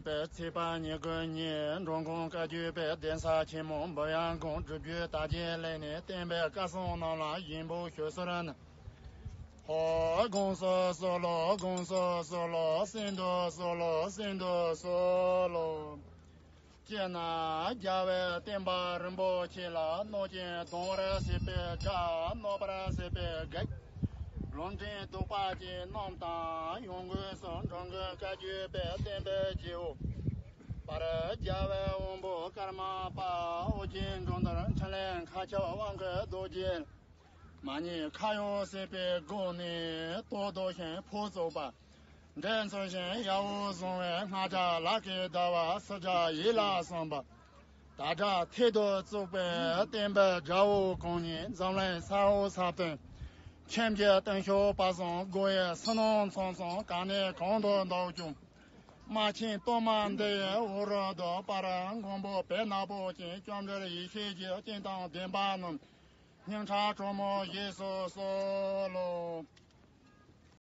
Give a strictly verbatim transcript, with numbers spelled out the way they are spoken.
པའི་ཚེས་པ་ཉེར་དགུ་ཉིན་འགྲོ་མགོན་བཀའ་བརྒྱུད་པའི་གདན་ས་ཆེན་མོ་འབུམ་ཡང་དགོན་སྒྲུབ་བརྒྱུད་དར་རྒྱས་གླིང་ནས་བསྟན་པའི་བཀའ་སྲུང་རྣམས་ལ་ཡིག་འབུལ་ཞུ་གསོལ་ནི། ཧོ། དགོངས་སུ་གསོལ་ལོ། དགོངས་སུ་གསོལ་ལོ། གསན་དུ་གསོལ་ལོ། གསན་དུ་གསོལ་ལོ། ཅེ་ན། རྒྱལ་བའི་བསྟན་པ་རིན་པོ་ཆེ་ལ་གནོད་སྦྱིན་གདུང་བར་བྱེད་པའི་དགྲ། གནོད་པར་བྱེད་པའི་བགེགས། ལུང་འདྲེན་གདུག་པ་ཅན་རྣམས་དང་། ཡང་སྒོས་སུ་འགྲོ་མགོན་བཀའ་བརྒྱུད་པའི་བསྟན་པའི་རྗེ་བོ། དཔལ་རྒྱལ་བའི་དབང་པོ་ཀརྨ་པ་ཨོ་རྒྱན་འགྲོ་འདུལ་འཕྲིན་ལས་མཁའ་ཁྱབ་དབང་གི་རྡོ་རྗེ། མ་ཉིད་ཁ་ཡོད་སྲིད་པའི་སྒོ་ནས་ཏོག་ཏོ་ཞིང་ཕོ་བཙུགས་པ། འདྲེ་མཚོན་ཞིང་ཡ་བོ་བཟུང་བའི་སྔགས་རྒྱ་ལག་གི་ཟླ་བ་སྲིད་རྒྱ་ཡིད་ལ་བསམ་པ། དལ་བྲག་ཐད་དུ་བཙུགས་པའི་བསྟན་པའི་དགྲ་བོ་གང་ཉིད་འཛམ་གླིང་ས་འོག་ས་སྟེང་། ཁྱིམ་གྱི་སྟེང་ཤོག་པ་བཟང་སྒོ་ཡི་སུ་ནང་ཚང་ཚང་གང་ནས་གང་དུ་འདུག་ཀྱང་། དམག་ཆེན་གཏོར་མ་འདི་ཡི་འོག་རོལ་དུ་དཔལ་མགོན་པོ་བེར་ནག་པོ་ཅན་ལྕམ་དྲལ་ཡེ་ཤེས་ཀྱི་སྤྱན་དང་ལྡན་པ་རྣམས། སྙིང་ཁྲག་དྲོན་མོ་བཞེས་སུ་གསོལ་ལོ།